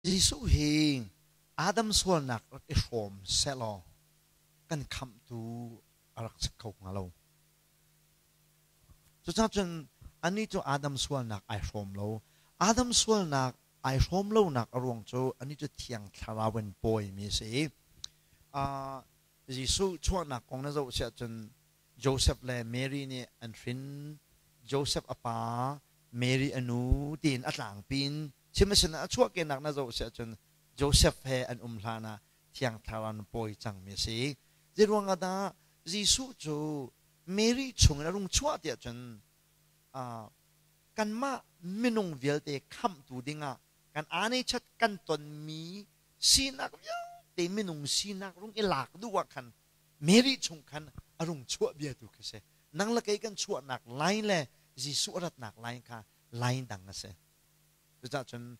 Jesuh hi Adam sualnak rak i hrawm sehlaw kan khamhtu a rak si kho hnga lo. Cucaah cun anih cu Adam sualnak ai hrawm lo. Adam sualnak ai hrawm lonak a ruang cu anih cu Thiang Thlarau in pawimi a si. Jesuh chuahnak kong na zoh siah cun Joseph le Mary nih an hrin. Joseph a pa, Mary a nu tiin a tlangpi in chim a sinah a chuahkehnak na zoh si ahcun Joseph he an um hlan ah Thiang Thlarau na pawi cangmi a si. Zeiruang ah dah Jesuh cu Mary chungin a rung chuah tiah cun kanmah minung vialte khamhtu dingah kan aanechat kan tonmi sinak vialte minung sinak rung i lak duh ah khan Mary chung khan a rung chuah bia tu khi si. Nang le kei kan chuahnak line le Jesuh a ratnak line kha line dang a si. Cucaah cun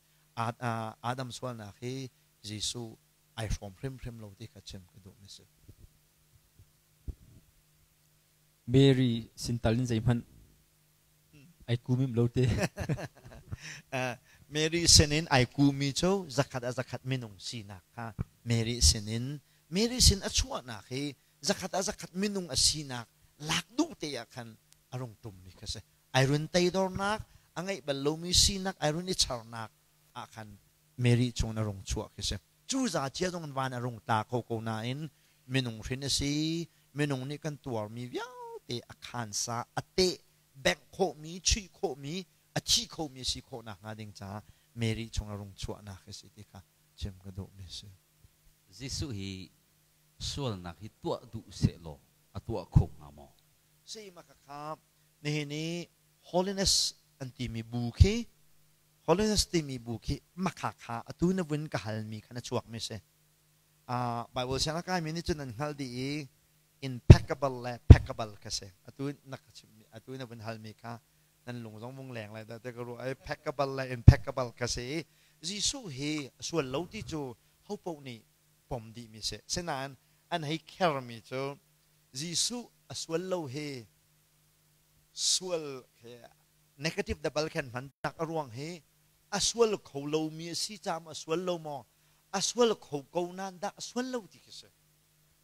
Adam sualnak hi Jesuh ai hrawm hrimhrim lo ti kha chim ka duhmi si. Mary sin tal in zeihmanh ai kumim lo te. Mary sinin ai kumi cu zakhat a zakhat minung sinak kha Mary sinin Mary sin a chuahnak hi zakhat a zakhat minung a sinak lak duh te ah khan a rung tummi kha si. Ai run teidornak, a ngeih bal lomi sinak ai run i charnak ah khan Mary chung a rung chuah khi si. Cu za cia zong van a rung tla kho ko nain minung hrin a si, minung nih kan tuarmi vialte a khansa, a teh, bengh khawhmi, chuih khawhmi, a thi khomi a si khawh nakhnga ding caah Mary chung a rung chuahnak hi si ti kha chim ka duhmi a si. Jesuh hi sualnak hi tuah duh sehlaw a tuah kho hnga maw? Si ma kha nihin i holiness an timi bu khi holiness timi bu khi makha kha atu na vun ka halmi kha na chuakmi si. Bible siang a kaimi nih cun an hngalh dih i impeccable le peccable kha si. Atu na ka chimmi atu na vun halmi kha nan lung zong vung leng lai dah ti ka ruah i peccable le impeccable kha si i Jesuh hi a sual lo ti cu hopoh nih pom dihmi si. Sinain an hei khermi cu Jesuh a sual lo hi sual he negative double khan hman tak a ruang hi a sual kho lomi a si caah a sual lo maw a sual kho ko nain dah a sual lo ti khi si.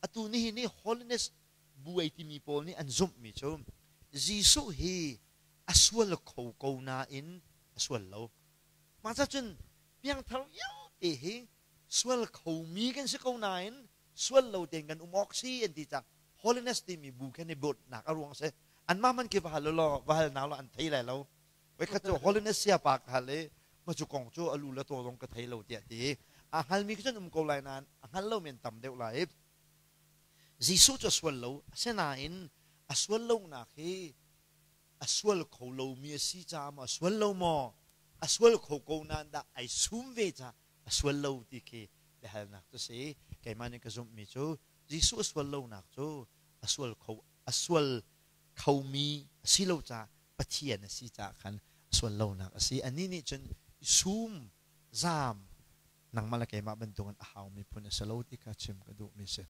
Atu nihin ni holiness buai timi pawl nih an zumhmi cu Jesuh hi a sual kho ko nain a sual lo. Mah cun piangthar vialte hi sual khomi kan si ko nain sual lo tein kan um awk si an ti cang. Holiness timi bu khan i bawtnak a ruang si. Anmah man khi va hal law va hal nau law an thei lai lo. Voikhat cu holiness sia pa ka hal i ma cu kong cu a lu le taw zong ka thei lo tiah ti. A hngalmi khi cun um ko lai nain a hngal lomi an tam deuh lai. Jesuh cu a sual lo. Asinain a sual lonak hi a sual kho lomi a si caah maw a sual lo maw? A sual kho ko nain dah ai sum ve caah a sual lo ti khi biahalnak cu si. Keimah nih ka zumhmi cu Jesuh a sual lonak cu a sual kho a sual khomi a si lo caah Pathian a si caah khan a sual lonak a si. Anih nih cun sum zaam nangmah le keimah bantukin a haumi phun a si lo ti kha chim ka duhmi a si.